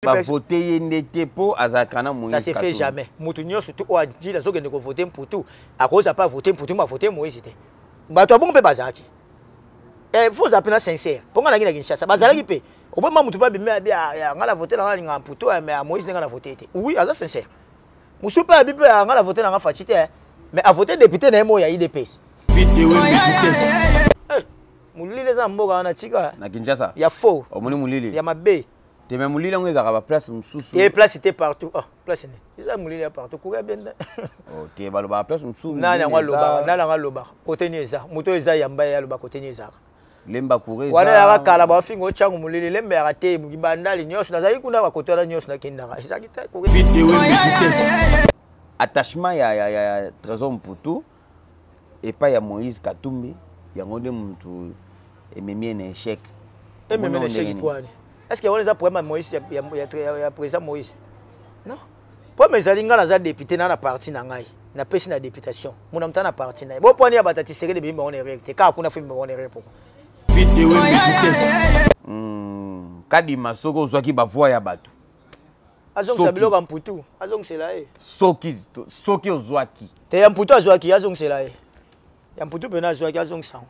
Bavote ye nde te mpo azalaka na Moïse. Ça se fait jamais. Moto nyonso tu oyo adili azokende kovote Mputu, akozala mpe avote Mputu, mo avote Moïse te. Bato ya bongo mpe bazalaki. Eh, faut ozala mpena sincère mpo ngai nangi na Kinshasa bazalaki mpe oboma moto mpe abimi abi ah, ngai na vote na ngai alingaka Mputu eh, mais ah, Moïse nde ngai na vote te. Oui, aza sincère. Mosusu mpe abi mpe ah, ngai na vote na ngai Fatshi te, mais avote député na ye moko ya UDPS. Eh, molili eza na mboka wana tika na Kinshasa ya faux, omoni molili ya mabe. Te, mais molili yango ezalaka baplace mosusu. Te, place te, partout. Ah, place nini eza molili ya partout? Kuka benda. Oh, te, balobaka place mosusu. Nani yango alobaka? Nani yango alobaka kote nini eza? Moto oyo eza yamba, ye aloba kote nini ezalaka. Lemba courant. Wana yaka kala, bafinga otyango molili. Lemba yaka te, bandali nyonso nazalaki kuna, bakote wana nyonso nakendaka, ezalaki te. Attachement ya Trésor Mputu epai ya Moïse Katumbi, yango nde mutu ememi ye na échec. Ememi na échec po ani? Est ce que wana eza problème ya Moïse, ya président Moïse? Non, problème ezali ngai naza député na parti na ngai, napesi na députation mona moto na parti na ye. Bo pwani ya bato ya Tshisekedi bimi bango na erreur te, kaka kuna fo bimi bango na erreur, pourquoi? Kadima, soki ozwaki bavoi ya bato. Azongisa biloko ya Mputu, azongisela ye. Soki ozwaki. Te, ya Mputu azwaki, azongisela ye. Ya Mputu mpena azwaki, azongisa yango.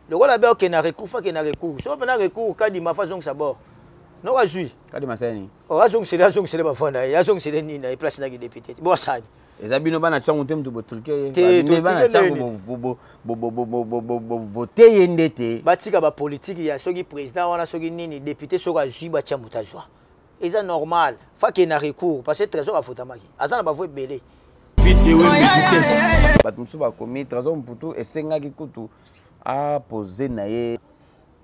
Lokola be okende na recours, fa akende na recours. Soki mpena recours, Kadima fa azongisa bord noko azwi. Kadima sani. Oh, azongisele, azongisele bavoi na ye, azongisele nini na ye, place naki député te, bo asani. Eza bino bana ntango te moto botrike ye, bana ntango bovote ye nde te. Batika bapolitike ya soki président wana, soki nini, député soki azwi, batia moto azwa, eza normal. Fa akende na recours parce que Trésor afutamaki, aza na bavoi ebele. Bato mosusu bakomi Trésor Mputu esengaki kutu apose na ye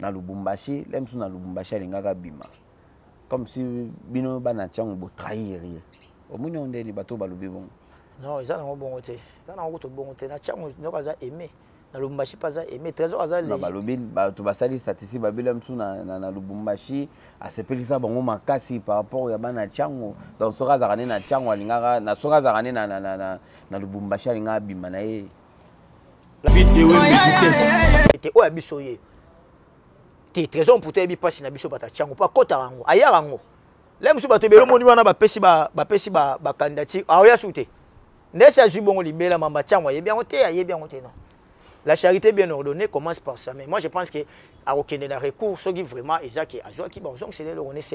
na Lubumbashi. Le mosusu na Lubumbashi alingaka abima, comme si bino bana ntango botrahir ye. Omoni yango ndeni bato balobi bongo? Non, eza nango bongo te, eza nango kutu bongo te. Na ntango noko aza aimé, na Lubumbashi mpe aza aimé. Trésor aza léger. Balobi bato basali statistique, babela mosusu na Lubumbashi asepelisa bango makasi par rapport ya bana ntango. Donc soki azalaka nde na ntango alingaka na, soki azalaka nde na Lubumbashi, alingaka abima na ye. Te, oyo ya biso ye te. Trésor Mputu ayebi mpasi na biso bato atyango, mpo akɔtaka yango, ayaka yango. Le mosusu bato ebele omoni wana bapesi bapesi bacandidature, aoya su te, ndesi azwi bongo libela mamba. Ntango ayebi yango te, ayebi yango te. Non, la charité bien ordonnée commence par sa main. Moi, je pense que akokende na recours. Soki vraiment eza ke azwaki, bazongisela eloko nese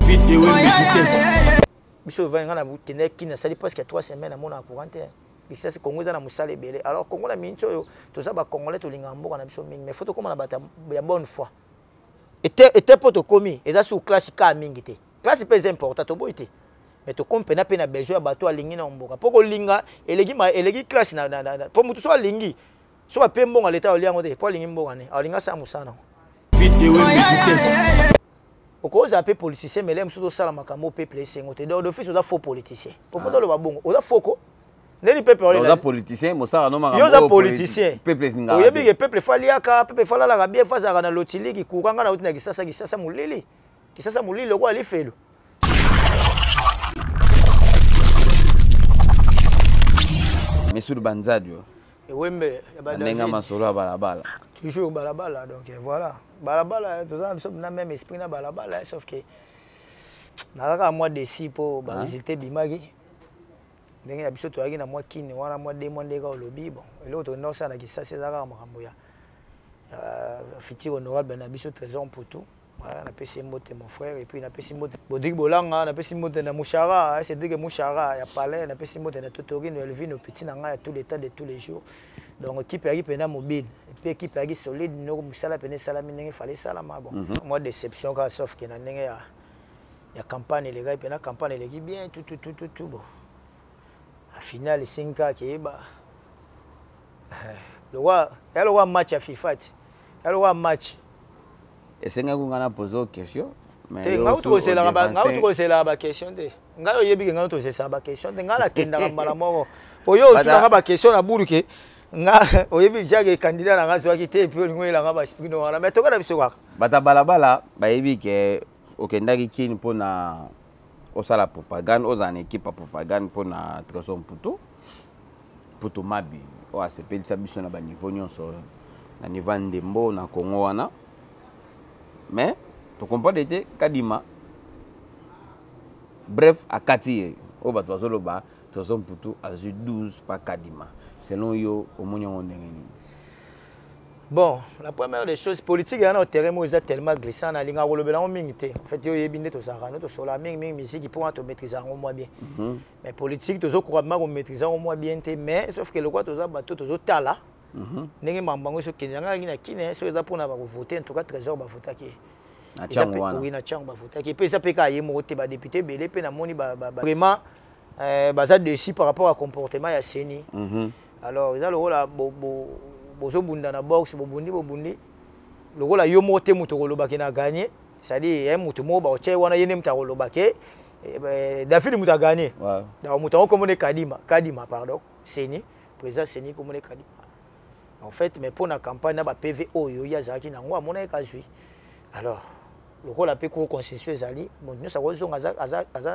biso. Ovandi, ngai nakendaki Kini, nasali presque 3 semaines, namonaka courant te. Kisasi, Congo eza na mosala ebele. Alors Congo na miniti oyo, toza bacongolais, tolingaka mboka na biso mingi, mais faut tokóma na bato ya bonne foi. Ete mpo tokomi eza sur classe ka mingi te. Classe mpe eza important, toboyi te, mais tokomi mpena mpe na besoin ya bato alingi na mboka, mpo kolinga eleki, eleki classe. Mpo motu so alingi, so bape mbongo leta, olia yango te, mpo alingi mboka ne, alingi asala mosala nango. Okozala mpe politicien, mais le mosusu osala makambo peuple esengo te. Donc d'office oza faux politicien, po faut toloba bongo, oza faux ko ndeni peuple. Oza politicien, mosala no makambo. Yo oza politicien. Peuple. Oyebi ke peuple fa aliaka, peuple fa alalaka bien, fa azalaka na lotiliki courant. Nga nauti na Kisasa, Kisasa molili, Kisasa molili lokola lifelo. Misulu banzadi oyo. Ewembe. Ya ndenge masolo ya balabala. Toujours balabala. Donc voilà, balabala toza na biso na même esprit na balabala, sauf que naza kaka mwa déçu mpo barésultat ebimaki ndenge ya biso. Toyaki na mwa Kini wana mwa 2 mois, ndenge olobi. Bon, eloko tokenda kosala na Kisasi eza kaka makambo ya futur honorable na biso Trésor Mputu. Napesi ye mbote, mon frère. Et puis napesi mbote Bodrik Bolanga, napesi mbote na Mushara, Cédrik Mushara ya palais, napesi mbote na Totorino Elvino, petit na ngai ya tout l'état de tous les jours. Donc équipe eyaki mpena mobile, et puis équipe eyaki solide, noko mosala mpena esalami ndenge fallait esalama. Bon, mwa déception kaka, sauf ke na ndenge ya campagne elekaki mpena, campagne eleki bien, tout tout tout tout tout. Bon, na finale esengi kaka keyeba lokwa ya lokwa match ya FIFA te, ya lokwa match. Esengaki nga na pose question. Te, ngai tokozelaka baquestion te. Ngai oyebi ke ngai tozesaka baquestion te. Ngai nakendaka mbala moko po yo otunaka baquestion na bulu ke nga oyebi jake candidat na nga azwaki te, et puis olingi oyelanga baesprit no wana, mais toka na biso kaka. Bato ya balabala bayebi ke okendaki Kini mpona osala propagande, ozala na équipe ya propagande mpona Trésor Mputu, Mputu Mabi oyo asepelisa biso na baniveau nyonso, na niveau ya ndembo na Congo wana. Mais tocomprendre te Kadima. Bref, akati ye oyo bato bazoloba, Trésor Mputu azwi 12 pa Kadima. Selon yo, omoni yango ndenge nini? Bon, la première des choses, politique eza na terrain moko eza tellement glissant, nalingaka kolobela yango mingi te. En fait, yo oyebi nde tozalaka no tosolaka mingimingi misiki mpo wana tomaîtrise yango mwa bien. Mais politique, tozokoka ma komaîtrise yango mwa bien te. Mais sauf que lokola toza bato tozotala ndenge mambo yango ezokende, yanga alaki na kine, soki eza mpona bakovote, en tout cas Trésor bavotaki ye. Na ntiango wana. Oui, na ntiango bavotaki. Mpe eza mpe kaka ye moko te, badéputé ebele mpe namoni vraiment baza déçus par rapport à comportement ya CENI. Alors eza lokola bozobunda na boxe, bobundi bobundi, lokola yo moko te moto okolobaki na gagné, c'est-à-dire ye moto moko bakotia ye wana, ye nde moto akolobake David moto agagné. Donc moto yango komona Kadima, Kadima pardon, CENI, président CENI komona Kadima en fait. Mais mpo na campagne na baPV oyo ye azalaki nango, amonaki kazwi. Alors lokola mpe cour constitution ezali, moto nyonso akozonga,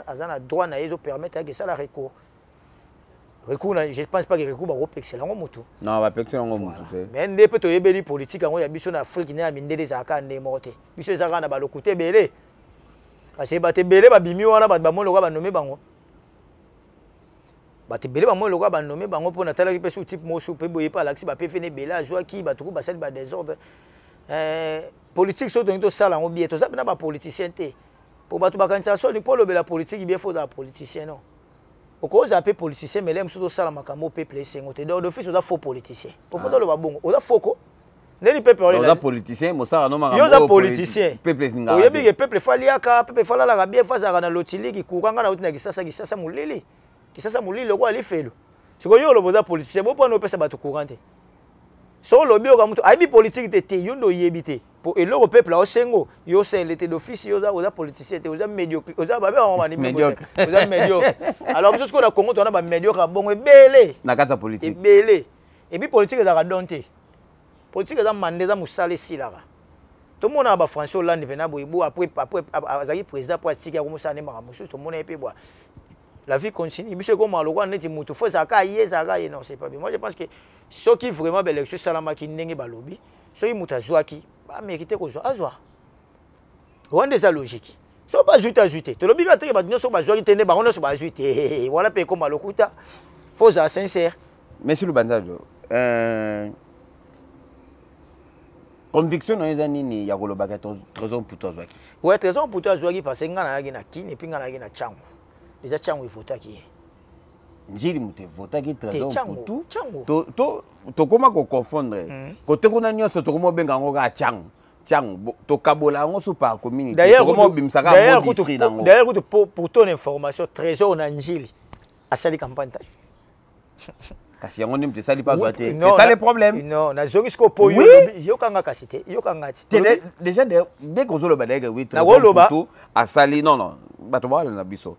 aza na droit na ye, ezopermettre yake esala recours. Recours na, je pense pas que recours bakopekisela yango motu. Non, bapekisela yango motu te. Mais nde mpe toyebeli politique yango ya biso na Afrique nde ya mindele ezalaka nde moko te. Biso eza kaka na balokuta ebele, kasi bato ebele babimi wana, bato bamoni lokola banome bango, bato ebele bamoni lokola banome bango. Mpo natalaki mpe su type mosu mpe boye mpe alakisi baPV na ebele azwaki, bato ku basali badésordre. Politique, soki tolingi tosala yango bien, toza mpena bapoliticien te, po bato bakanisaka soni mpo olobela politique bien, faut ozala politicien. Non, okozala mpe politicien, mais le mosusu tosala makambo peuple esengo te. Donc d'office oza faux politicien, po faut toloba bongo, oza faux ko ndeni peuple. Oza politicien, mosala no makambo. Yo oza politicien. Peuple esingaka. Oyebi ke peuple faut aliaka, peuple faut alalaka bien, faut azalaka na lotiliki courant. Nga nauti na Kisasa, Kisasa molili, Kisasa molili lokola lifelo. Sikoyo yo oloba oza politicien, bo mpona opesa bato courant te. So olobi oka moto ayebi politique te te, yo nde oyebi te, po eloko peuple aosengo yo osele te. D'office yo oza politicien te, oza médiocre, oza babe médiocre. Oza médiocre. Alors biso sikoyo na Congo toza na bamédiocre ya bongo ebele. Na kati ya politique. Ebele. Et puis politique ezalaka don te, politique eza mandat, eza mosala esilaka. Tomonaka bafrançais Hollande mpena boye bo après azalaki président, po atiki akomosala nde makambo mosusu. Tomona ye mpe bwa, la vie continue. Biso ekomaka lokola neti motu faut ezalaka ye, ezalaka ye. Non, c'est pas bien. Moi je pense que soki vraiment baélection esalamaki ndenge balobi, soki moto azwaki, bamérite kozwa, azwa wana, eza logique. So bazwi te, azwi te. Tolobi kaka teke bato nyonso bazwaki te nde bango nyonso bazwi te wana mpe ekóma lokuta. Faut ozala sincère. Monsieur Lubanzadio, conviction na yo eza nini ya kolobaka Trésor Mputu azwaki? Ouais, Trésor Mputu azwaki parce que ngai nayaki na Kini et puis ngai nayaki na Tshangu. Déjà Tshangu evotaki ye. Njili moto evotaki Trésor Mputu? Tokóma koconfondre kote kuna nyonso, tokóma obenga yango kaka Tshangu, Tshangu, tokabola yango so par commune, tokóma obimisaka mo district nango. D'ailleurs kutu, pour ton information, Trésor na Njili asali campagne te. Kasi yango nde moto esali mpe azwa te, c'est ça le problème. Non, nazongi sikoyo mpo yokanga kasi te, yokanga ti. Déjà dès que ozoloba deke oui, Trésor asali, non non, bato bawalanda biso,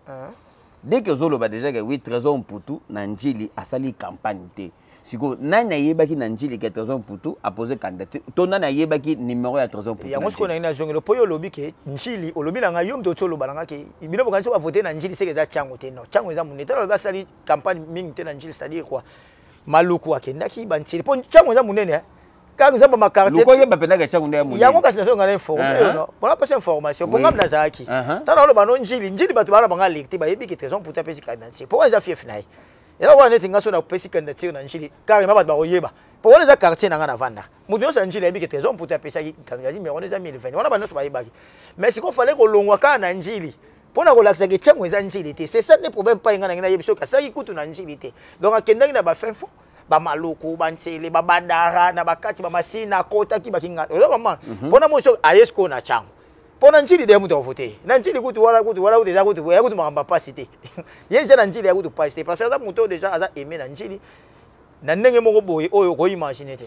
dès que ozoloba déjà ke oui, Trésor Mputu na Njili asali campagne te, sikoyo nani ayebaki na Njili ke Trésor Mputu apose candidature, to nani ayebaki numéro ya Trésor Mputu? Yango sikoyo nangi nazongela, mpo yo olobi ke Njili, olobi na ngai, yo moto oti oloba na ngai ke bino bokanisi bavote na Njili seke eza Tshangu te. Non, Tshangu eza monene. Tala, olobi asali campagne mingi te na Njili, c'est-à-dire quoi? Maluku akendaki bantieli, mpo Tshangu eza monene, kaka eza bamaquartier. Oyeba mpendaka Tshangu nde ya monene. Yango kasi nazonga na informe oyo, no mpona apesa information, mpo ngambi nazalaki ntana oloba no Njili, Njili bato bana banga aleki te, bayebi ke Trésor Mputu apesi candidature, mpo eza fief na ye. Eza koka neti nga so napesi candidature na Njili, carrément bato bakoyeba, mpo wana eza quartier na nga na vanda. Moto nyonso ya Njili ayebi ke Trésor Mputu apesaki candidature numéro wana eza 1020 wana, bato nyonso bayebaki. Mais sikoyo fallait kolongwa kaka na Njili mpo na kolakisaka Tshangu eza Njili te. C'est ça nde problème. Pai nga na ngai nayebi soki asalaki kutu na Njili te. Donc akendaki na bafin fond, bamaluku, bantsele, babandara na bakati, bamasina, akotaki bakinga, oza comprendre? Mpona moi soki aye sikoyo na Tshangu, mpo na Njili de moto avote na Njili kutu wana, kutu wana kutu eza kutu ya kutu makambo pasi te. Ye déjà na Njili ya kutu pasi te, parce que aza moto oyo déjà aza aimé na Njili na ndenge moko boye oyo okoimagine te.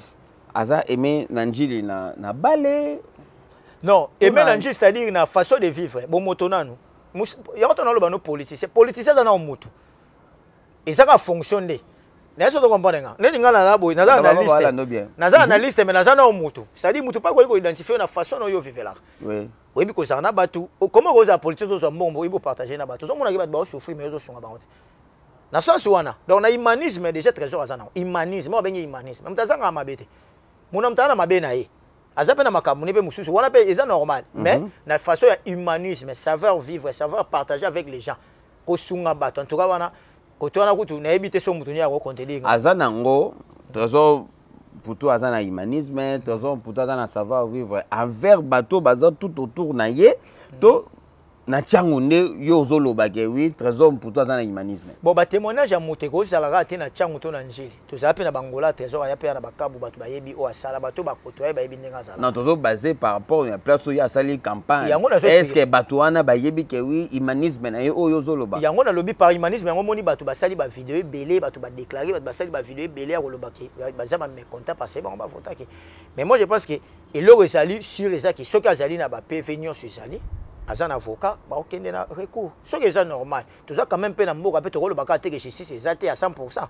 Aza aimé na Njili na bale? Non, aimé na Njili, c'est-à-dire na façon de vivre, bomoto nanu yango to naloba no politicien. Politicien aza nao motu, eza kaka fonction nde naye. So tocomprendre nga neti nga naza boye, naza na liste, naza na liste, mais naza nao motu, c'est-à-dire motu mpa koyi koidentifie na façon na oyo ovivelaka. Oyebi kozala na bato. Comment kozala politicien, tozwa mbongo, oyebi opartage na bato, ozomonaki bato baosouffrir, mais ozosunga bango te na sens wana. Donc na humanisme déjà Trésor aza nango, humanisme oyo abengi humanisme. Moto azangaka mabe te, mona moto aza na mabe na ye, aza mpe na makambo ne mpe mosusu wana mpe eza normal, mais na façon ya humanisme, savoir vivre, savoir partager avec les gens. Kosunga bato, en tout cas wana kote wana kutu nayebi te so moto nini akocontredire. Aza nango, Trésor Mputu aza na humanisme, Trésor Mputu aza na savoir vivre envers bato baza tout autour na ye. To na ntiango nde yo ozoloba ke oui, Trésor Mputu aza na humanisme? Bon, batémoignage ya moto ekozala kaka te na Ntiango to na Njili. Tozala mpe na Bangola, Trésor aya mpe ya na Bakabu, bato bayebi oyo asala, bato bakoto ye bayebi ndenge azala. Non, tozobase par rapport ya place oyo asali campagne. Yango est ce que bato wana bayebi ke oui, humanisme na ye oyo ozoloba? Yango nalobi, par humanisme yango omoni bato basali bavideo ebele, bato badéclare, bato basali bavideo ebele ya koloba ke baza bamécontent parce que bango bavotaki. Mais moi, je pense que eloko ezali sûr eza ke soki azali na baPV nyonso, ezali aza na avocat, bakokende na recours soki eza normal. Toza quand même mpe na mboka mpe tokoloba kaka te ke justice eza te ya 100.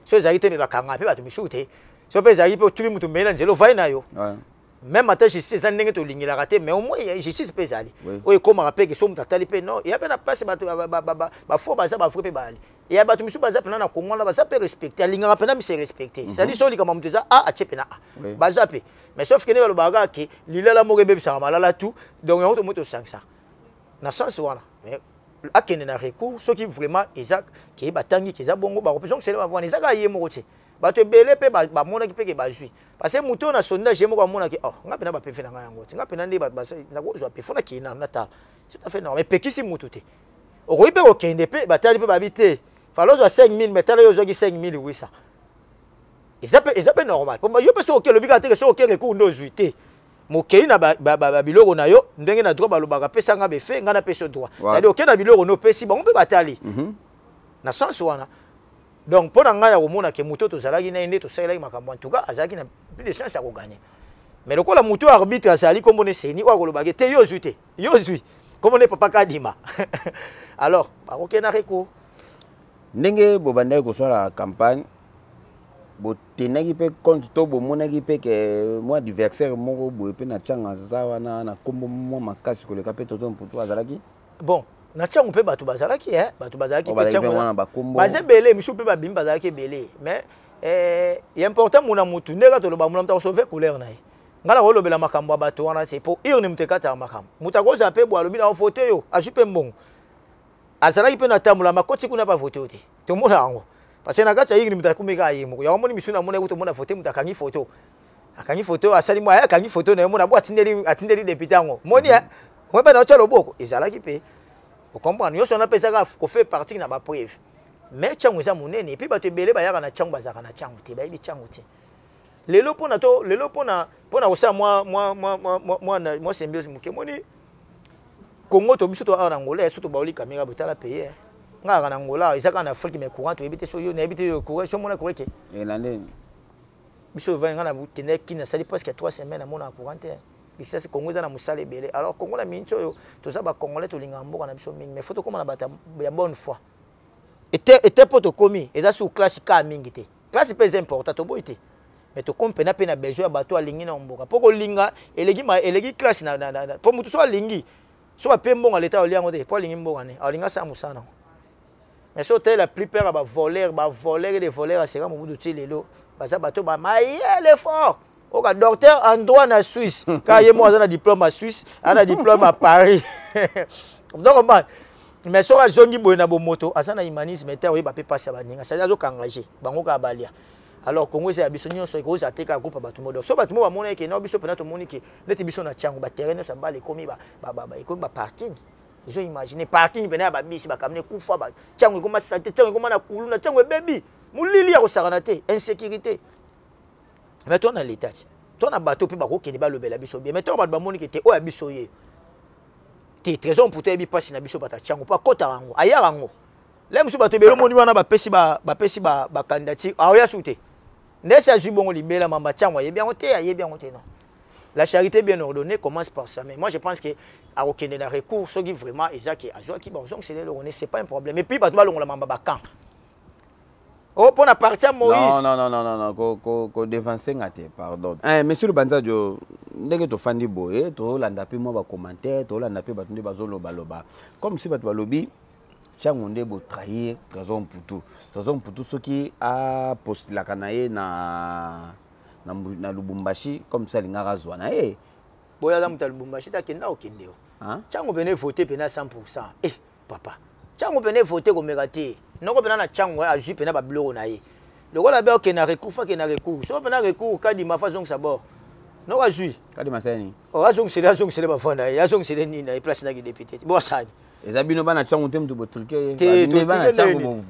So ezalaki te, me bakanga mpe bato misusu te. So mpe ezalaki mpe otumi motu mbeli na nzela, ovai na yo. Même ata justice eza ndenge tolingelaka te, mais au moins justice mpe ezali. Oyo ekomaka mpe ke so moto atali mpe non, eya mpe na place bato bafaux baza, bavrai mpe baali. Eya bato misusu baza mpena na Kongo wana, baza mpe respecte, alingaka mpena mise respecte. C'est-à-dire so likambo moto eza a atie mpena a baza mpe. Mais sauf ke nde balobaka kaka ke lilala moko ebebisaka malala tout. Donc yango tomoi tosangisa na sens wana. Mais akende na recours soki vraiment eza ke batangi ke eza bongo, bakopesa wana. Eza kaka ye moko te, bato ebele mpe bamonaki mpe ke bazwi, parce que moto oyo na sondage ye moko amonaki: oh, nga mpena baPV na ngai yango te, nga mpena nde nakozwa mpe fo nakende nanu natala. C'est tout à fait normal, epekisi motu te. Okoki mpe kokende mpe batali mpe babi te, fala ozwa 5000, mais tala yo ozwaki 5800. Eza mpe normal. Po yo mpe soki oke, olobi kaka te ke soki oke recours nde ozwi te. Mokei na babiloko na yo ndenge na droit balobaka: pesa nga befe, nga napesi yo droit. C'est-à-dire okei na biloko no, opesi bango mpe batali na sens wana. Donc mpo na ngai ya komona ke moto tozalaki na ye nde tosalelaki makambo, en tout cas azalaki na plus de chance ya kogagner. Mais lokola moto oyo arbitre azali, kombo ne seni oyo akolobaki te yo ozwi te, yo ozwi, kombo ne papa Kadima, alors bakokende na recours. Ndenge bobandaki kosala campagne, botenaki mpe compte to bomonaki mpe ke mwa adversaire moko boye mpe na ntiango aza wana na nkombo mwa makasi koleka mpe Toto Mputu azalaki? Bon, na ntiango mpe bato bazalaki, bato bazalaki. Mpe wana bakombo. Baza ebele, misusu mpe babimi, bazalaki ebele. Mais ya important, muna mutu ndenge toloba, muna mutu akosauve couleur na ye. Ngai nakolobela makambo ya bato wana te, mpo urne moto ekataka makambo. Moto akozala mpe bo alobi na ovote yo, azwi mpe mbongo, azalaki mpe na tambola makoti kuna, bavote yo te. Tomona yango parce que na kati ya urne moto akumi kaka ye moko. Yango moni misu namona ekuti tomona vote, moto akangi photo, akangi photo, asali mwa akangi photo na ye, mona bo atindeli député yango. Moni mpe na otya loboko ezalaki mpe ocomprendre nyonso wana mpe ezaka kofaire partie na bapreuve. Mais ntiango eza monene, et puis bato ebele bayaka na ntiango, bazalaka na ntiango te, bayebi ntiango te. Lelo mpona to lelo mpona kosala mwa symbiose moke, moni Congo to biso to awa na Angola, so tobaoli caméra, botala paye nga kaka na Angola, eza kaka na Afrique, mais courant toyebi te. So yo nayebi te yo courant, so mona courant ke Elande. Biso ovandi, nga na kende kini, nasali presque 3 semaines, namonaka courant te. Kisasi Congo eza na mosala ebele. Alors Congo na miniti oyo, toza bacongolais, tolingaka mboka na biso mingi, mais faut tokóma na bato ya bonne foi. Ete mpo tokómi eza sur classe ka mingi te, classe mpe eza important, toboyi te, mais tokomi mpena mpe na besoin ya bato alingi na mboka, mpo kolinga eleki classe. Mpo motu so alingi, so bape mbongo leta, olia yango te, mpo alingi mboka ne, alingi asala mosala nango. Mais so otali la plupart ya bavoleur, bavoleur de voleur aseka Mobutu ti lelo, baza bato bamayele fort. Oka docteur en droit na Suisse, kaka ye moko aza na diplôme ya Suisse, aza na diplôme ya Paris, donc mais soki azongi boye na bomoto, aza na humanisme te, oyeba mpe mpasi ya baninga, c'est-à-dire azokangage bango kaka balia. Alors Congo eza ya biso nyonso, ekozala te kaka groupe ya bato modo. So bato mo bamona eke na biso mpena, tomoni ke neti biso na Tiango, baterrain nyonso ya bale ekomi baparking. Ezo imagine parking pene ya babisi, bakamina ekufa. Tiango ekoma saleté, Tiango ekoma na kuluna, Tiango ebebi, molili ya kosakana te, insécurité. Mais to na leta ti to na bato mpe bakokende balobela biso bien. Mais ntango bato bamoni ke te, oyo ya biso ye te, Trésor Mputu ayebi mpasi na biso bato Tiango, mpo akɔtaka yango, ayaka yango le mosusu. Bato ebele omoni wana bapesi bacandidature, aoya su te, ndesi azwi bongo libela mamba. Tiango ayebi yango te, ayebi yango te. Non, la charité bien ordonnée commence par ça. Mais moi, je pense que akokende na recours soki vraiment eza ke azwaki, bazongisela eloko ne, c'est pas un problème. Et puis bato balongola mamba bakamp o mpo na parti ya Moïse. Non, non, non, non, non, ko ko ko dévancer nga te, pardon. Monsieur Lubanzadio, ndenge tofandi boye, tolanda mpe mwa bacommentaire, tolanda mpe bato nde bazolobaloba, comme si bato balobi ntiango nde botrahir Trésor Mputu. Trésor Mputu soki apostulaka na ye na Lubumbashi, comme si alingaka azwa na ye. Boyo aza moto ya Lubumbashi te, akenda okende o Hein? Ntiango pene vote pene à 100. Eh papa. Tshangu pene vote komeka te. Noko pena na Tshangu azui pena ba biloko na ye. Lokola be okende na recours, fa kende na recours. Soki pena recours Kadima fa zongisa bord. Noko azui. Kadima asali nini? Oh, azongisele azongisele ba voix na ye, azongisele nini na ye place na ki député. Bo asali. Eza bino bana Tshangu te mutu bo truquer ye. Te, to bana Tshangu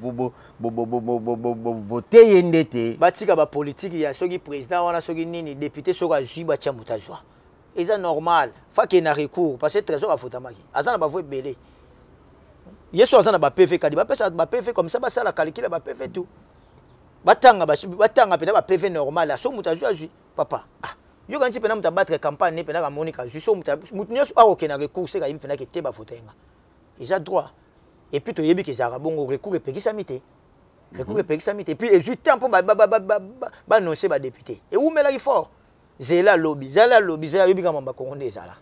bo voter ye nde te. Batika ba politique ya soki président wana soki nini député soki azui batia mutu azwa. Eza normal. Fa kende na recours parce que Trésor afutamaki. Aza na ba voix ebele. Yesu aza na ba PV kadi bapesa ba PV comme ça basala calcul ya ba PV tout. Batanga batanga pena ba PV normal. So mutu azui azui papa. Ah yo kanisi pena mutu abattre campagne ne pena kamoni ka azui so mutu mutu nyonso akokende na recours seka yebi pena ke te bafuta ye nga. Eza droit. Et puis toyebi ke ezalaka bongo recours epekisami te. Recours epekisami te. Et puis ezui temps mpo ba annoncer ba député. Ewumelaki fort. Zela lobi, zela lobi, zela yobi kama ba Congo nde ezala.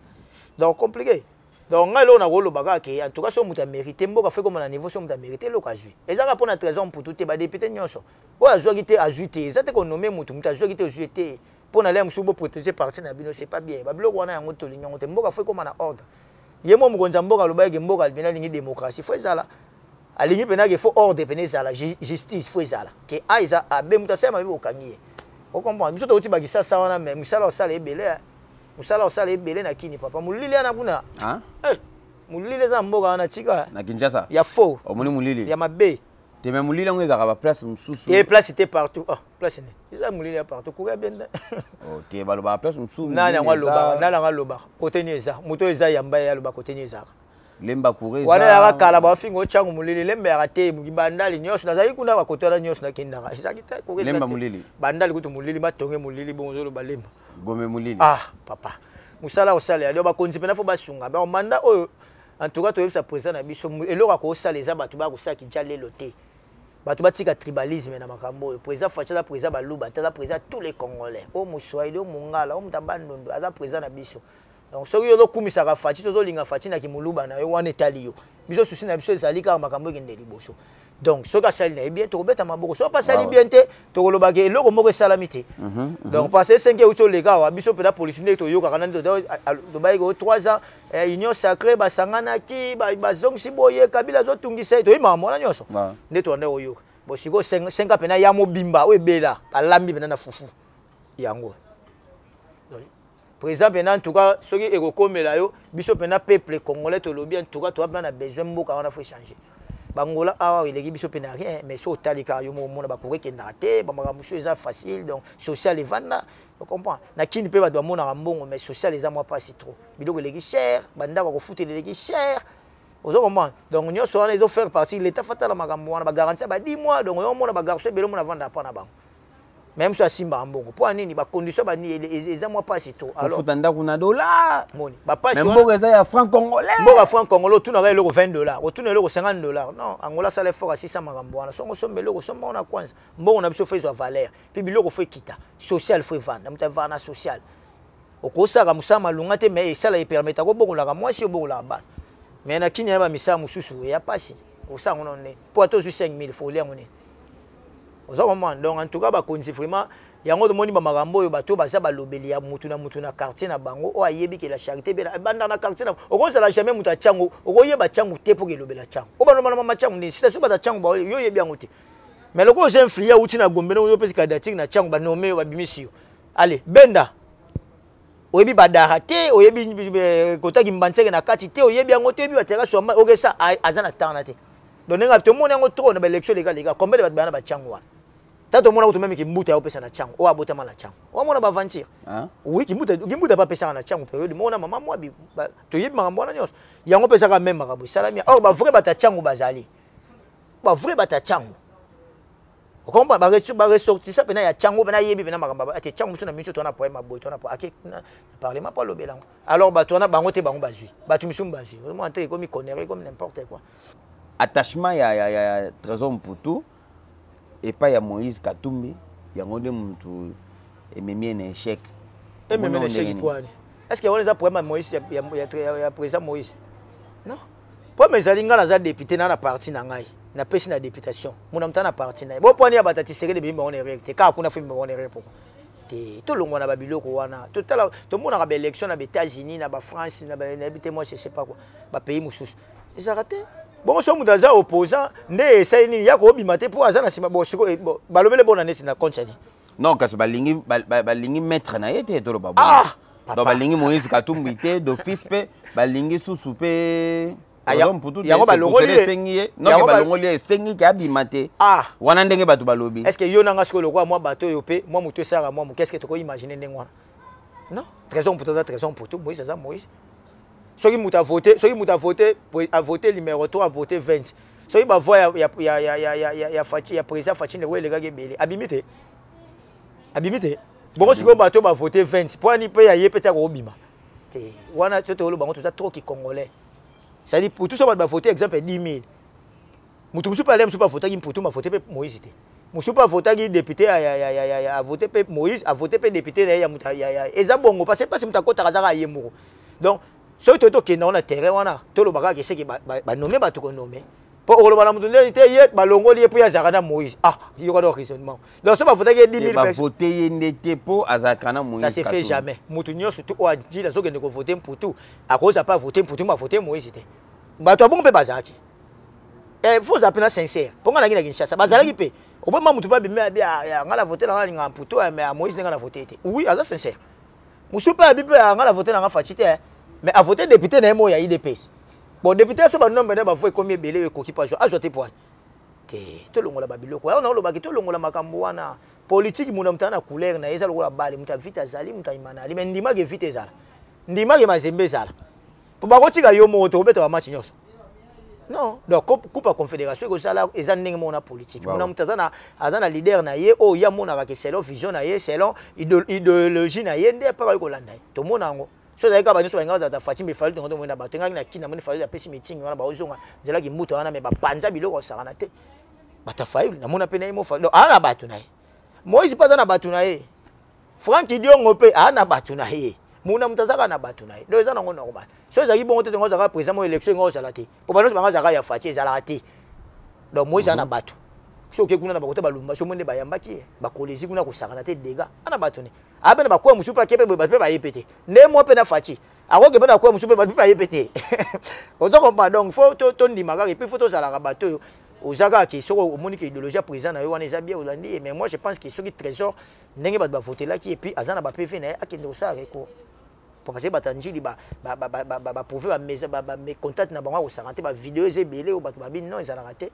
Donc compliqué. Donc ngai eloko nakoloba kaka ke en tout cas soki moto amérite mboka fo ekoma na niveau soki moto amérite eloko azwi. Eza kaka mpo na Trésor Mputu te, ba député nyonso. Oyo azwaki te azwi te. Eza te konome moto, moto azwaki te ozwi te. Mpo na lea mosusu bo protéger parti na bino, c'est pas bien. Ba biloko wana yango tolingi yango te. Mboka fo ekoma na ordre. Ye mo mokonzi ya mboka alobaki ke mboka alibina alingi démocratie, fo ezala. Alingi pena ke fo ordre pena ezala, justice fo ezala. Ke A eza A, B moto asala mabe bokangi ye. O comprendre? Biso towuti ba Kisasa wana mais mosala osala ebele hein. Mosala osala ebele na Kini papa. Molili wana kuna. Hein? Eh, molili eza mboka wana tika. Na Kinshasa? Ya faux. Omoni molili? Ya mabe. Te mais molili yango ezalaka ba place mosusu. Te place te partout. Ah, place nini? Eza molili ya partout. Courrier bien. Oh, te balobaka place mosusu. Nani yango alobaka? Nani yango alobaka? Kote nini eza? Moto eza yamba ye aloba kote nini ezalaka? Lemba courrier wana yaka kala bafinga ochango molili lemba yaka te bandali nyonso nazalaki kuna bakote wana nyonso nakendaka ezalaki te lemba molili bandali kutu molili matonge molili bongo ozoloba lemba gombe molili ah papa mosala osala ya bakonzi mpena fo basunga ba manda oyo en tout cas toyebisa président na biso eloko akosala eza bato bakosala kija lelo te bato batika tribalisme na makambo oyo. Président Fatshi aza président baluba te, aza président tous les Congolais, oyo moswahili, oyo mongala, oyo moto ya Bandundu, aza président na biso. Donc soki yo ozokumisaka Fatshi, tozolinga Fatshi na kimuluba na yo, wana etali yo. Biso souci na biso ezali kaka makambo ekende liboso. Donc soki asali na ye bien, tokobeta maboko. Soki asali bien te, tokolobaka eloko moko esalami te. Donc parce que 5 euti oleka awa, biso mpenza polisi ndenge toyokaka nani tobayaki o 3 ans, union sacrée basanganaki, bazongisi boye, Kabila azotungisa ye, toyebi makambo wana nyonso. Nde tobandaki koyoka. Bon sikoyo 5 ans mpenza ya mobimba oyo ebela, balambi mpenza na fufu yango. Président pena en tout cas soki ekokomela yo biso pena peuple congolais tolobi en tout cas toza pena na besoin mboka wana faut changer. Bangola awa eleki biso pena rien mais so otali kaka yo moko omona bakoki ekendaka te, ba makambo mosusu eza facile donc social evanda, o comprend. Na Kin pe bato bamonaka mbongo mais social eza mwa pasi trop. Biloko eleki cher, ba ndako ya kofutela eleki cher. Ozo comprendre? Donc nyonso wana ezo faire partie l'état fatala makambo wana ba garantie ba 10 mois donc yo omona ba garçon ebele omona vanda pa na bango. Même so asimba mbongo po nini ba condition ba ni eza mwa pasi to alors futa ndako na dollar moni ba pasi mais mboka eza ya franc congolais mboka franc congolais otuna ka eloko 20 $, otuna eloko 50 $. Non, Angola sala effort à 600 makambo wana songo sombe eloko somba na kwanza mbongo na biso faut ezwa valeur puis biloko faut ekita social faut evanda mutu avanda na social okosaka mosala malonga te mais esala epermettre ko bokolaka mwasi obokolaka bana mais na kini ya ba misala mosusu ya pasi osala ngo nde po ata ozwi 5000 faut olia ngo nde. Oza comprendre? Donc en tout cas bakonzi vraiment yango tomoni ba makambo oyo bato baza balobeli ya mutu na mutu na quartier na bango oyo ayebi ke la charité bela banda na quartier na okozala jamais mutu achango okoyeba chango te po kelobela chango oba no mama chango nde sita so bata chango ba yo yebi yango te mais loko oza influent uti na Gombe no yo pesi candidature na chango ba nommé yo ba bimisi yo allez benda oyebi badara te oyebi kotaki mbanseke na kati te oyebi yango te oyebi ba terrasse ya okesa aza na temps na te. Donc ndenge tomoni yango trop na ba élection leka leka combien de bato bana ba chango wana ta tomona ko tomemi kimbuta ya opesa na chango oyo abotama na chango omona ba aventure. Hein? Oui, kimbuta pa pesaka na chango période mona mama mwabi toyebi makambo wana nyonso yango pesaka même makambo esalami or ba vrai bata chango bazali ba vrai bata chango okomba ba ba ressortissant pena ya chango pena yebi pena makambo ate chango biso na miso to na problème boye to na ake na parlement pa lobela yango alors bato wana bango te bango bazwi bato misumu bazwi omona te ekomi connerie comme n'importe quoi. Attachement ya Trésor Mputu epai ya Moïse Katumbi yango nde mutu ememi ye na échec. Ememi na échec po ani? Est-ce que wana eza problème ya Moïse ya président Moïse? Non. Problème ezali nga naza député na na parti na ngai. Napesi na députation. Mona mutu na parti na ye. Bo pwani ya batati Tshisekedi bimba wana erreur te. Kaka kuna fo bimba wana erreur pourquoi? Te tolongwa na ba biloko wana. Totala tomonaka ba élection na ba États-Unis na ba France na ba nayebi te moi je sais pas quoi. Ba pays mosusu. Ezalaka te. Bongo so moto aza opposant nde esali nini ya koobima te mpo aza na nsima? Bon, sikoyo balobele bona neti na compte ya nini? Non, kasi balingi balingi maître na ye te, toloba. Ah. Donc balingi Moïse Katumbi te d'office, mpe balingi susu mpe Yango balongoli. Esengi ye noke balongoli ye, esengi ke abima te. Ah. Wana ndenge bato balobi. Est ce que yo nanga sikoyo lokola mwa bato oyo mpe mwa motu esalaka mwa moke, est ce que tokoimagine ndenge wana? Non, Trésor Mputu aza Trésor Mputu, Moïse aza Moïse. Soki moto avote, soki moto avote, avote numéro 3, avote 20, soki bavoix ya Fatshi, ya président Fatshi, ndeko elekaki ebele, abimi te, abimi te. Bongo sikoyo bato bavote 20 mpo ani mpe ya ye mpe te akobima te? Wana so toloba bango toza trop ki congolais. C'est-à-dire pour tout so bato bavote, exemple 10 000, moto mosusu mpe ale mosusu mpe avotaki Mputu, avote mpe Moïse te. Mosusu mpe avotaki député, avote mpe Moïse, avote mpe député na ye ya moto. Eza bongo parce que moto akotaka azaka ye moko. Donc soki toyi tokende wana terrain wana, toloba kaka eseke banome bato konome, mpo okoloba na moto ndeni te ye balongoli ye mpo ye azalaka na Moïse. Ah, yoka donc raisonnement. Donc so bavotaki ye 10 000. Bavote ye nde te mpo azalaka na Moïse. Ça se fait jamais. Moto nyonso tu oyo adili azokende kovote Mputu, akoza mpe avote Mputu, mo avote Moïse te. Bato ya bongo mpe bazalaki. Faut ozala mpena sincère, mpo nga nangi na Kinshasa bazalaki mpe oboma motu mpe abimi abi: "Nga na vote nanga, alingaka Mputu, mais ya Moïse ndenge na vote te." Oui, aza sincère. Mosusu mpe abi mpe: "Nga na vote nanga Fatshi te," mais avote député na ye moko ya UDPS. Bon, député so banombre na bavoix ekomi ebele oyo ekoki mpo azwa, azwa te. Poani te, tolongola babiloko ayo naolobaki, tolongola makambo wana politike. Muna moto aza na couleur na ye, eza lokola bale. Moto avite azali, moto ayimana ali, mais ndimaki vite ezala, ndimaki Mazembe ezala, mpo bakotika yo moko te kobeta bamatch nyonso. Non, donc coupe ya confédération ekozala eza ndenge moko na politique. Mona moto aza na leader na ye oyo ye amonaka ke selon vision na ye, selon idéologie na ye, nde mpaka oyo kolanda ye. Tomona yango so ezalaki kaka banyonso balinga bazalata Fatshi, mbe Fayulu. Tongo tomoni na bato engaki na kini, namoni Fayulu apesi meeting wana, baozonga nzelaki mbuta wana, me bapanza biloko osakana te. Bato ya Fayulu namona mpe na ye mo Fayulu aza na bato na ye, Moïse mpe aza na bato na ye, Frank Diongo mpe aza na bato na ye. Muna moto azaka na bato na ye. Donc eza nango normal. So ezalaki bongo te, tongo ozalaka président mo élection engo ozala te, po banso bango azalaka ya Fatshi, ezalaka te. Donc Moïse aza na bato. So oke kuna na bakota balumba, so monde bayambaki ye, bakolezi kuna kosakana te, dega ana bato ne abe na bakoya mosusu mpe ake mpe boye, bato mpe baye mpe te. Nde mo mpe na Fatshi akoki mpe na koya mosusu mpe bato mpe baye mpe te. Ozo comprendre? Donc faut tondima kaka, et puis faut tozalaka bato oyo oza kaka ke soki omoni ke idéologie ya président na yo wana eza bien, olandi ye. Mais moi je pense que soki Trésor, ndenge bato bavotelaki, et puis aza na baPV na ye, akende kosala recours, parce que bato ya Njili baprouve bamécontact na bango akosaka te. Bavideo eza ebele oyo bato babi non, ezalaka te.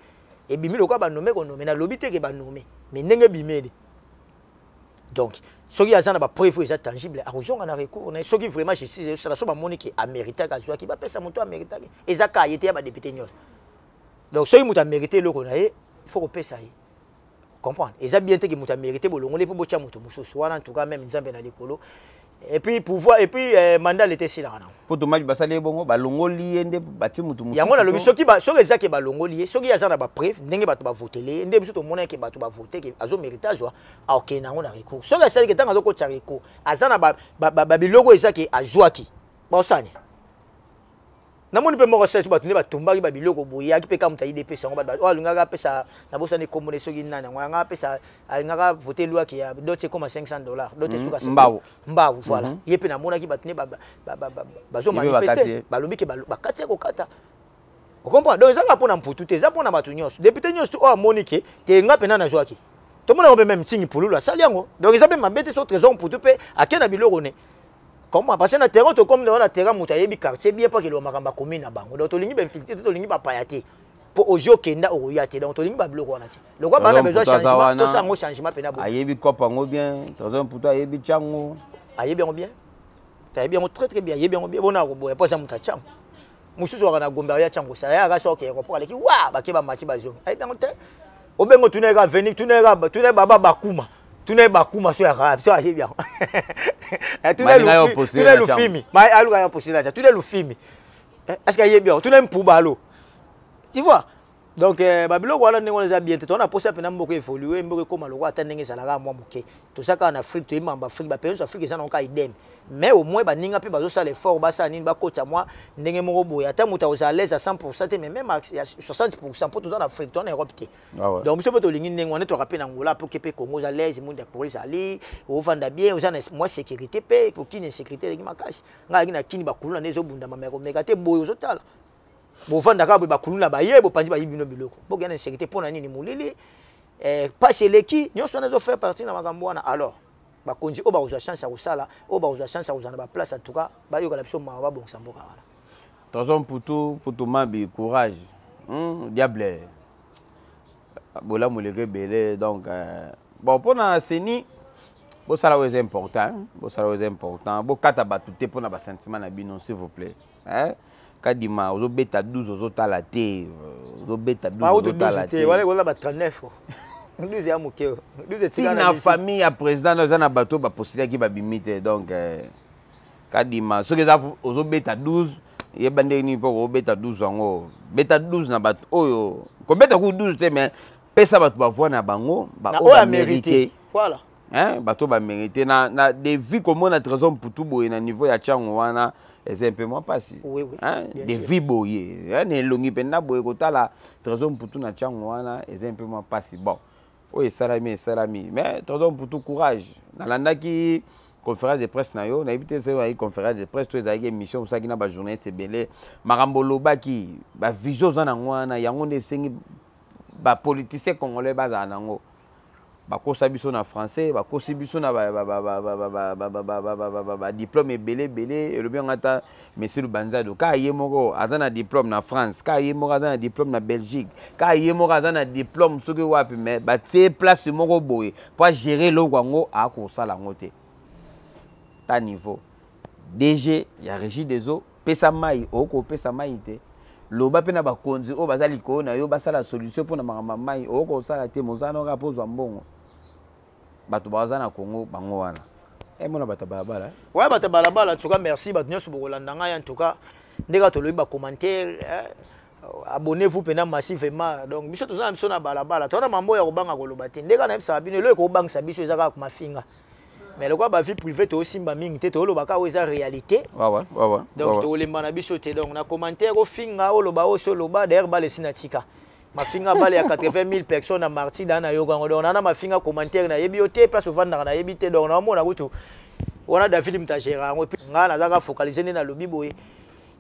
Ebimi lokola banome konome, nalobi te ke banome, mais ndenge ebimeli. Donc soki aza na bapreuve oyo eza tangible, akozonga na recours na ye. Soki vraiment justice ezosala, so bamoni ke améritaki, azwaki, bapesa moto améritaki. Eza ka ye te, ya badéputé nyonso. Donc soki moto amérite eloko na ye, faut kopesa ye. Comprendre, eza bien te ke moto amérite, bolongoli mpo botya moto mosusu wana. En tout cas, même Nzambe na likolo, et puis pouvoir, et puis mandat lete esilaka nango. Mpo tomaki basali ye bongo, balongoli ye nde batie motu mosusu. Yango nalobi, soki eza ke balongoli ye, soki aza na bapreuve ndenge bato bavotele ye, nde biso tomona ke bato bavote ke azomérite azwa, akokende yango na recours. Soki asali ke ntango azokotisa recours, aza na babiloko eza ke azwaki, baosani. Namoni mpe moko sesi bato nde batombaki babiloko boye, yaki mpe ka moto ayide epesa yango. Bato oyo alingaka apesa, nabosani kombo ne soki nani yango, yanga apesa, alingaka vote lwaki ya dot ekoma 500 $, dot esuka. Mbau. Mbau, voilà. Ye mpe namonaki bato nde bazomanifeste, balobi ke bakati ya kokata. Ocomprendre? Donc ezaka mpona Mputu te, eza mpona bato nyonso, député nyonso oyo amoni ke te nga mpena nazwaki. Tomona yango mpe même Ntingi Pululu asali yango. Donc eza mpe mabe te so Trésor Mputu mpe ake na biloko ne. Comment? Parce que na terrain tokomi na terrain, moto ayebi quartier bien mpo akeloba makambo akomi na bango. Donc tolingi bainfiltré te, tolingi bapaya te, mpo ozwi okenda okoya te. Donc tolingi babiloko wana te. Lokwa bana besoin changement, tosala yango changement mpena bo. Ayebi kope yango bien, Trésor Mputu ayebi ntiango. Ayebi yango bien, ayebi yango très très bien, ayebi yango bien. Bona akoboya mpo aza moto atiango. Mosusu waka na Gombe, aya tiango osala yaka soki aéroport aleki wa bake bamati bazongi, ayebi yango te. Obengo tuna yeka veni, tuna yeka, tuna baba bakuma, tuna ye bakuma so yaka so ayebi yango. Tuna Lufimi, aluka ya postule atia, tuna Lufimi, est ce que ayebi yango? Tuna Mpubalo, tu vois? Donc babiloko wana ndenge wana eza bien te. Toza na posa mpena mboka évolue, mboka ekóma lokola ata ndenge ezalaka mwa moke. Toza kaka na Afrique, toyebi makambo Afrique, bapays nyonso Afrique eza nango kaka idem. Mais au moins baninga mpe bazosala effort, basala nini, bakotisa mwa ndenge moko boye. Ata moto akozala à l'aise à 100 te, mais même ya 60, mpo toza na Afrique, toza na Europe te. Donc biso mpe tolingi ndenge wana. Toka mpe na Angola mpo ke mpe Congo oza l'aise, monde ya pour ezali ovanda bien, oza na mwa sécurité. Mpe kokini insécurité eleki makasi. Ngai alaki na Kini, bakuluna nde ezobundama, me komeka te boye ozotala. Bovanda kaka boye, bakuluna baye, bopanzi, bayibi bino biloko, bokenda na insécurité. Mpo na nini? Molili, pasi eleki, nyonso wana ezofaire partie na makambo wana. Alors bakonzi oyo bakozwa chance ya kosala, oyo bakozwa chance ya kozala na baplace, en tout cas bayokala biso mawa, babongisa mboka wana. Trésor Mputu, Mputu Mabi, courage. Diable. Bolamu eleki ebele. Donc bon, mpona CENI, bosala oyo eza important, hein? Bosala oyo eza important, bokata bato te mpona basentiment na bino, s'il vous plaît, hein? Kadima ozobeta 12, ozotala te, ozobeta 12, ozotala te. Wana ekoza ba 39, 12 ya moke, 12 etikala na famille ya président eza na bato bapostilaki, babimi te. Donc Kadima, soki eza ozobeta 12, yeba ndenge nini mpo kobeta 12 yango. Beta 12 na bato oyo kobeta ku 12 te, mais pesa bato bavoix na bango oyo bamérite. Voilà. Hein, bato bamérite na devi komona Trésor Mputu boye na niveau ya ntiango wana, eza un peu mwa mpasi. Oui. Hein, devi boye na elongi mpenza boye, kotala Trésor Mputu na ntiango wana eza un peu mwa mpasi. Bon, oyo esalami, esalami, mais Trésor Mputu, courage. Nalandaki conférence de presse na yo, nayebi te soki ezalaki conférence de presse to ezalaki émission osalaki na bajournaliste ebele. Makambo olobaki, bavision oza nango wana, yango nde esengi bapoliticien congolais bazala nango. Bakosa biso na français, bakosi biso na badiplôme ebele ebele. Elobi yango ata monsieur Lubanzado, kaka ye moko aza na diplôme na France, kaka ye moko aza na diplôme na Belgique, kaka ye moko aza na diplôme soki wapi, mais batie place moko boye po agérer eloko yango, akosala yango te. Ta niveau DG ya Régie des eaux, pesa mai, okopesa mai te. Loba mpe na bakonzi oyo baza likolo na yo basala solution mpona makambo ya mai, okosala te. Mozana kaka mpo ozwa mbongo. Bato baza na Congo bango wana, emona bato ya balabala. Ouais, bato ya balabala. En tout cas merci bato nyonso bokolanda ngai. En tout cas ndenge kaka tolobi, bacommentaire, abonnez-vous mpena massivement. Donc biso toza na biso na balabala, toza na mambo ya kobanga koloba te. Ndenge kaka nayebisaka bino, eloko ekobangisa biso eza kaka mafinga, mais lokola bavie privée tozosimba mingi te, toloba kaka oyo eza réalité. Donc tokolemba na biso te. Donc na commentaire ofinga, oloba oyo so oloba. D'ailleurs bale esi na tika mafinga, bale ya 80 000 personnes na marti da nayoka yango. Donc nana mafinga, commentaire nayebi yo te, place ovandaka nayebi te. Donc naomona kutu wana David moto agéra yango. Ngai nazaka focalisé nde nalobi boye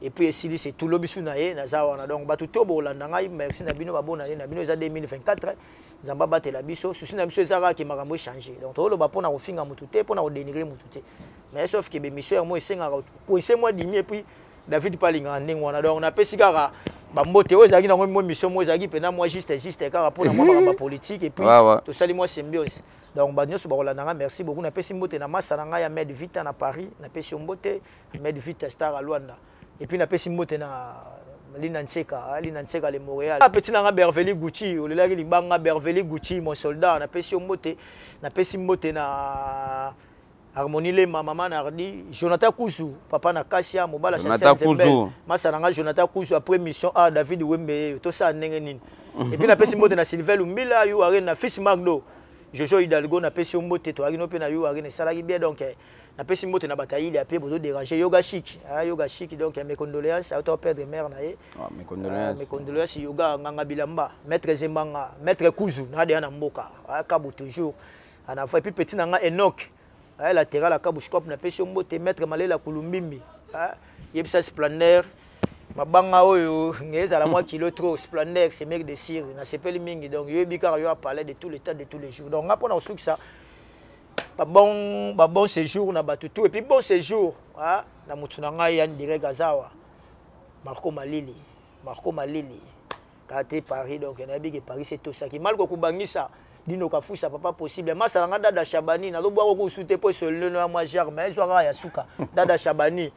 et puis esili, c'est tout. Lobi su na ye naza wana. Donc bato to bolanda ngai, merci na bino, babonane na bino. Eza 2024, Nzambe abatela biso. Souci na biso eza kaka ke makambo échange. Donc toloba mpona kofinga motu te, mpona kodénigrer motu te, mais sauf ke bémission yango esengaka coince mwa dimi. Et puis David mpe alingaka ndenge wana. Donc napesi kaka bambote oyo ezalaki nango mwa mission moko ezalaki mpena mwa juste juste kaka mpona mwa makambo ya politique et puis tosali mwa symbiose. Donc bato nyonso bakolanda nga, merci beaucoup. Napesi mbote na masa na ngai ya Med Vita na Paris, napesi yo mbote, Med Vita Star à Luanda. Et puis napesi mbote na Lina Nseka, Lina Nseka le Montréal. Petit nanga Berveli Gucci, olelaki libanga, Berveli Gucci mon soldat, napesi yo mbote. Napesi mbote na Harmonie Lema, mama Nardi, Jonathan Kuzu, papa na Kasia, mobala. Jonathan Kuzu. Masa nanga Jonathan Kuzu, après mission A David Wembe, tout ça ndenge nini. Et puis napesi mbote na Sylvain Lumbila, yu Arena, fils Magdo. Jojo Hidalgo, napesi yo mbote, to akino pe na yu Arena esalaki bien. Donc napesi mbote na batayili ape bozo déranger Yoga Chic, ah, Yoga Chic, donc mes condoléances, auto perdre mère na ye. Ah, mes condoléances. Mes condoléances Yoga Nganga Bilamba, maître Zembanga, maître Kuzu na deya na mboka, ah, Kabu toujours ana fa. Et puis petit nanga Enoch, ah, latéral à Kabu Scope, napesi yo mbote. Maître Malela Kulumbimbi, ah, yebisa Splendeur mabanga oyo ezala mwa kilo trop. Splendeur, c'est mec de sire, nasepeli mingi. Donc yoyebi kaka yo aparler de tout le temps, de tous les jours. Donc nga mpona kosukisa, babon séjour na bato tout et puis bon séjour, ah, na motu na ngai yani direct azawa Marco Malili, Marco Malili kaka te Paris. Donc nayebi ke Paris etosaki mal kokubangisa dino kafusa papa possible. Masala nga Dada Shabani, nazobwaka kusu te mpo esolelo ya mwa genre, mais ezwa kaka ya suka. Dada Shabani,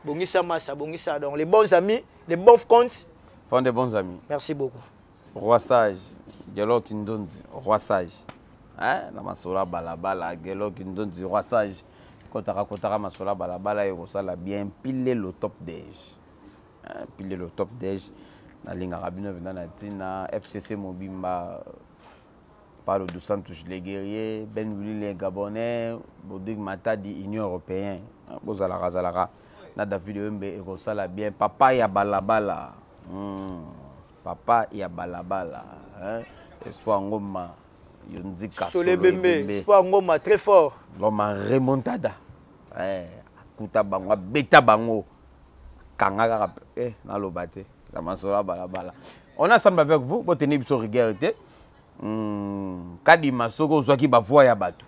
bongisa masa, bongisa. Donc les bons amis, les bons comptes font des bons amis. Merci beaucoup. Roi Sage Gelo Kindondi, Roi Sage, hein, na masolo ya balabala. Gelo Kindondi, Roi Sage, kotaka kotaka masolo ya balabala ekosala bien. Pile le top dej, hein, pile le top dej. Nalingaka bino mpenza na ntina FCC mobimba. Paulo dos Santos le guerrier, Ben Willy le Gabonais, Bodig Matadi, Union européen, bozalaka zalaka na David Oyembe, ekosala bien. Papa ya balabala, Papa ya balabala, hein? Espoir Ngoma Yonzika. Sole Bembe, Espoir Ngoma très fort. Ngoma remontada, eh, akuta bango, abeta bango, kanga kaka, eh, naloba te. Na masolo ya balabala. On est ensemble avec vous, boteni biso rigueur te. Kadima soki ozwaki bavoix ya bato.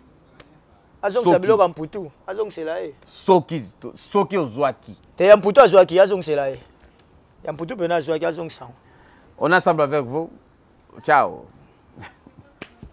Azongisa biloko ya Mputu, azongisela ye. Soki ozwaki. Te, ya Mputu azwaki, azongisela ye. Ya Mputu mpena azwaki, azongisa yango. On est ensemble avec vous. Ciao.